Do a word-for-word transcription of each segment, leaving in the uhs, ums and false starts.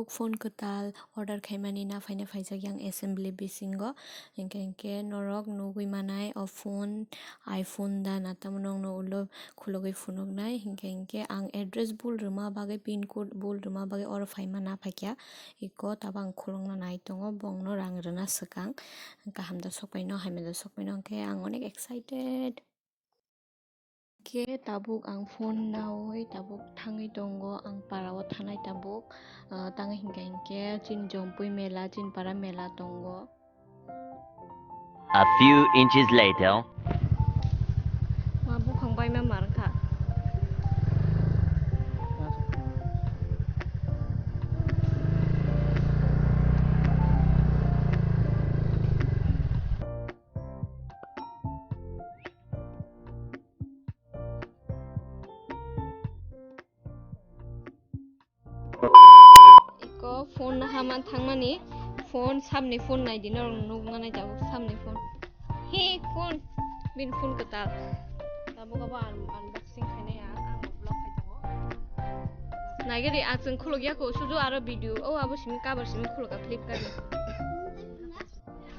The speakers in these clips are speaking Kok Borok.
Phone kwtal order khaimani na phaina phaijak yang assembly bisingo. Hinkhe hinkhe norok nugwi manai o phone, iPhone da na tamo nokno ulo khulugwi phunuknai. Hinkhe hinkhe ang address bul rwma bagwi, pin code bul rwma bagwi oro phaima na phaikha. Iko tabo ang khulokna nai tongo, bongno rang rwna swkang. Kaham da sokpaino, hamya da sokpaino, hinkhe ang onek excited. Khe tabuk ang phone naui tabuk thangwi tongo, ang parao thanai tabuk, ah, tangwi hinkhe hinkhe chini Jompui mela, chini para mela tongo. A few inches later. Ma buphang baima mar kha. Iko phone naha man thangmani, phone samni phone naidi norok nukna nai tabuk samni phone. He phone, bini phone kwtal. Tabuk abo un-, unboxing khainai ang, ang vlog khai tongo. Naigari achwng khuluk yako sudu aro video, o abo simi cover simi khuluk a Flipkart ni.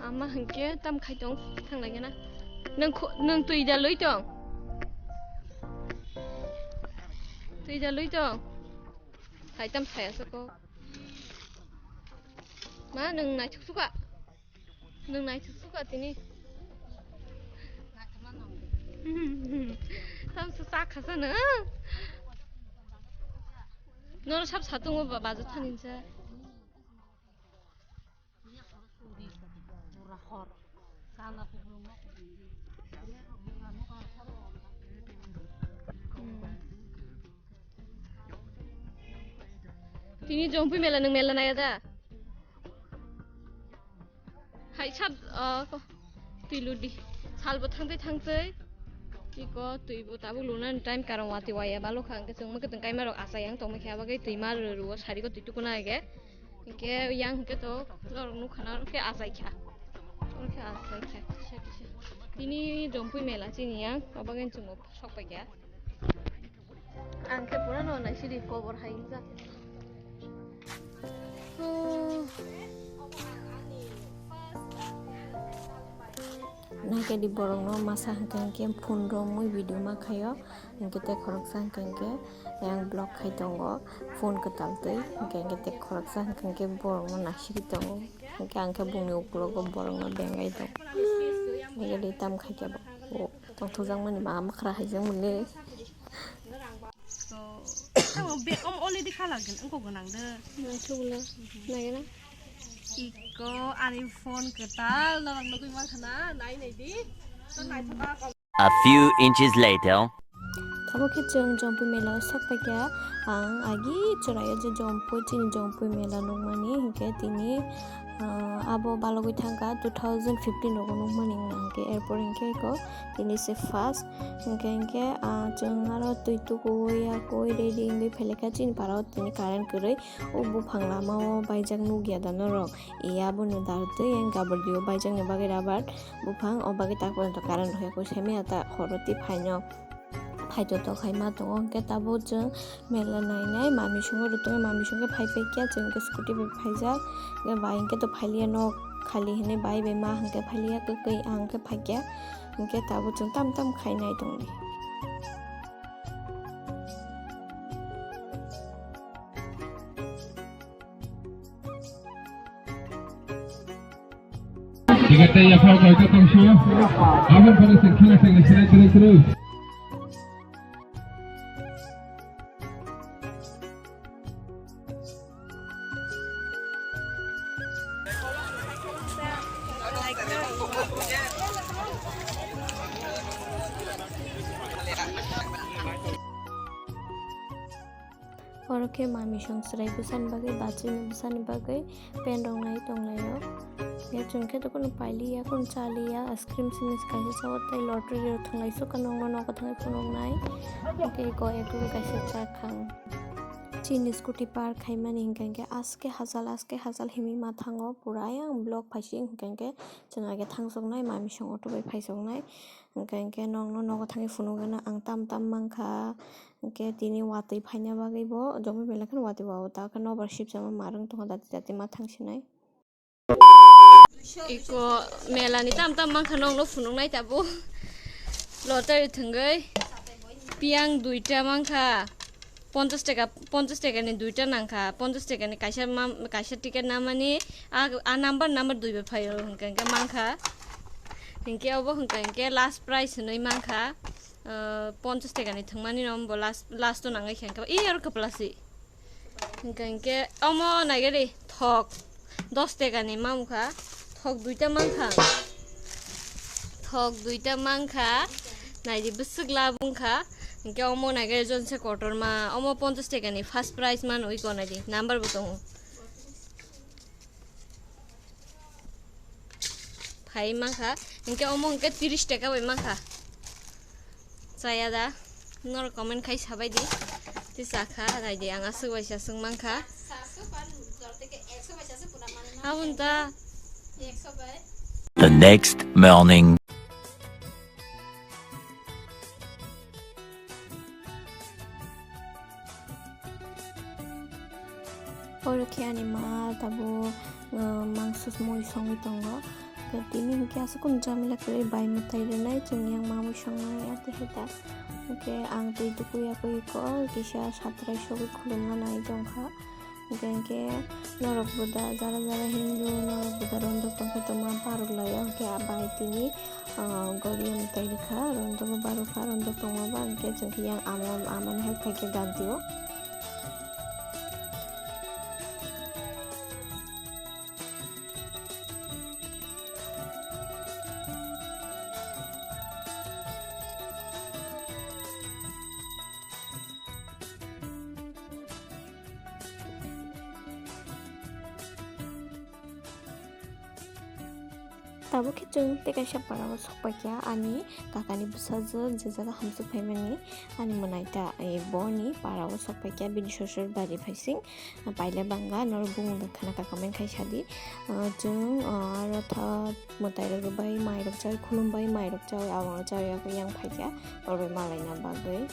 Ama hinkhe tam khai tong, thang lai gana. Nang khu-, nang twi da lui tong. Twi da lui tong. Hai tam saya soko. Ma nang nai thuk suka. Nang nai thuk suka tini. Tam su sa khasa na. Noro sab satungo ba bajo thanin sa. Tini Jompui mela nang mela naya da? Hai sab, ah, ko-, twi ludi. Salbo thangtwi thangtwi. Tiko twibo tabuk lunani time karang watwi waya balo kha, hwnkhe chwngma kwtwng kaima rok achai yang tongma khe, abagwi twi ma rw rw o sari ko twi tukuna age. Hwnkhe yang hwnkhe to norok nukha na, hwnkhe achai kha. Hwnkhe achai kha kisa kisa. Tini Jompui mela chini yang, abagwi chwngbo sok pai kha. Ang khe pura no nai sidi kobor hai wngkha. Naikhe di borokno masa hwnkhe hwnkhe phone romwi video ma khaio, hwnkhe tei khoroksa hwnkhe hwnkhe yang vlog khai tongo phone kwtal twi, hwnkhe hwnkhe tei khoroksa hwnkhe hwnkhe borokno naisingwi tongo, hwnkhe ang khe bongni ukulogo borokno bengai tongo. Naikhe di tam khaikhe bo. Tongthokjakmani ma mwkhra haijakmani. So, tamo bag om already khala gwn-, wngkha gwnang de. Naithokla. Naigana? Iko ani phone kwtal norok nugwi mankha na, nai nai di. To naithok a. A few inches later. Tamo khe chwng Jompui mela o sok paikha. Ang agi chwraio je Jompui, chini Jompui mela nukmani hinkhe tini, ah, abo balogwi thangkha two thousand fifteen rogo nukmani wngkha hinkhe, erpor hinkhe eko tini se first. Hinkhe hinkhe, ah, chwng aro twi tukuwi yakwi ready wngwi phailekha chini parao tini current kwrwi. O buphang lamao baijak nukya da norok? Iya bono dar twi yang gabar dio baijakni bagwi rubber buphang, o bagwi tak porjonto current rwkhe koi saimaya ta horo twi phaino. Phaito to khai ma tongo, hwnkhe tabuk chwng mela nainai mami songo rwtongwi, mami songkhe phai paikha, chwng khe scooty bai phaijak, hwnkhe bai hwnkhe to phailiya nok khali hinwi bai bai ma hwnkhe phailiya, kwkwi ang khe phaikha, hwnkhe tabuk chwng tam tam khai nai tongdi. Tiga tei yaphar koita tongsu. Aboni pore se khela se khela kre kre. Oro khe mami song chwrai bwsani bagwi, bachwini bwsani bagwi pen rok nai tonglaio. Ya chwng khe to kheno pailiya, kheno chaliya, ice cream simi kaisa chao tei lottery rok thwnglai sukha nokno nogo thangwi phunuknai. Hwnkhe eko eko kaisa chakhang. Chini scooty park khaimani hwnkhe aske hachal aske hachal himwi ma thango, pura ayang block phaising hwnkhe chwng age thangsoknai mami song auto bai phaisoknai. Hwnkhe, hwnkhe nokno nogo thangwi phunukgwino ang tam tam mankha. Hwnkhe tini watwi phaina bagwi bo jomo belai kheno watwi bo, ta khe nobar sipsama ma rwng tongkha, dati dati ma thangsinai. Iko mela ni tam tam mankha, nokno phunuknai tabuk. Lottery thwngwi piyang duita mankha, ponchash taka, ponchash taka ni duita nangkha, ponchash taka ni kaisa mam-, kaisa ticket namani, a, a number, number dui bai phaio, hwnkhe, hwnkhe mankha. Hwnkhe obo hwnkhe, hwnkhe last prize hinwi mankha, ah, ponchash taka ni thwngmani no, omo last, last o nangwi khe, hwnkhe, ee, aro kwplasi. Hwnkhe, hwnkhe omo naigari thok dos taka ni mamkha, thok duita mankha, thok duita mankha, naidi bwswk lab wngkha. Hwnkhe omo naigari jonse kotorma, omo ponchash taka ni first prize mano, iko naidi number bo tongo. Phai mankha, hwnkhe omo hwnkhe tris taka bai mankha. Chaya da, norok comment khai sabai di. Tei chakha, nai di, ang aswk bai sa swng mankha. Aboni ta. The next morning. Oro khe ani ma tabuk, uh, mangso mui songwi tongo. Tei tini hinkhe aswk kunu jamila kwrwi bai mwtai rwnai chwng yang mamui songnai ati hai ta. Hinkhe ang twi tukui yakui kol kisa satrai sogwi khulumna nai tongkha. Hinkhe, hinkhe norok bo da jara jara Hindu norok bo da rondok tongkha tongma paruk laio. Hinkhe a bai tini, ah, goriya mwtai rwkha, rondok bo barokha, rondok tongma ba hinkhe chwng khe yang ama, amani help khaikhe gantio. Tabuk khe chwng tei kaisa para o sok paikha ani kakani bwsajwk je jaga hamswk phaimani ani mwnaita, eh, boni para o sok paikha bini sosor bari phaising pailai bangla norok bumung da khana ka comment khai sadi. Ah, chwng, ah, aro tha mwtai rok bai mai rok chawi khulum bai mai rok chawi abo chawi yang phaikha oro bai malaina bagwi.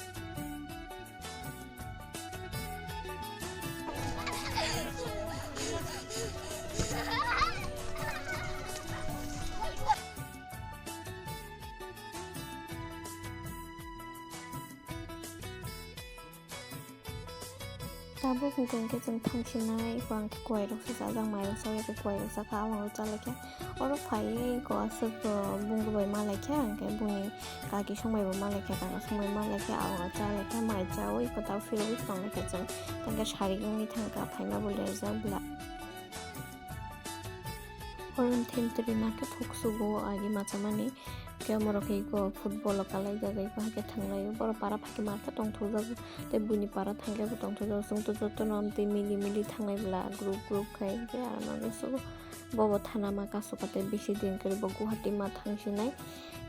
Tabuk hwnkhe hwnkhe chwng thangsinai, hwnkhe kuairoksa chajak, mairoksa, kuairoksa kha, abo chalaikha. Oro phaiwi ko aswk, uh, bungbo bai malaikha, hwnkhe buni kaki songbai bo malaikha, kaka songbai malaikha, abo chalaikha, mai chawi kwtal philogwi tonglaikha chwng. Tangkhe sari wngwi thangkha, phaima bo lerjak bwla. Oro thentwrwi market thok sugo agi machamani. Khe omorok khe iko football o kalaijak, iko hakhe thanglaio. Borok para phakhe market tongthokjago. Tei buini para thangkhe bo tongthokjago. Chwngto jotono amtwi mili mili thanglai bwla group group khai. Khe aro no sugo. Bobo thana ma kasu kate bisi din kwrwi bo Guwahati ma thangsinai.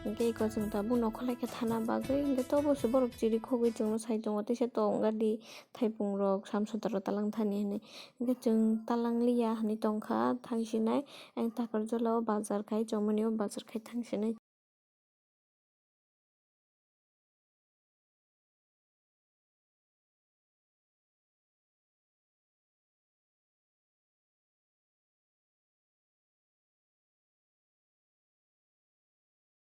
Hinkhe iko chwng tabuk nokholai khe thana bagwi. Hinkhe tobo se borok chiri khogwi chwngno sai tongo. Teisa tong gadi thaipungrok samsudaro talang thani hinwi. Hinkhe chwng talang liya hinwi tongkha thangsinai. Ang takarjala o bazar khai chongmani o bazar khai thangsinai.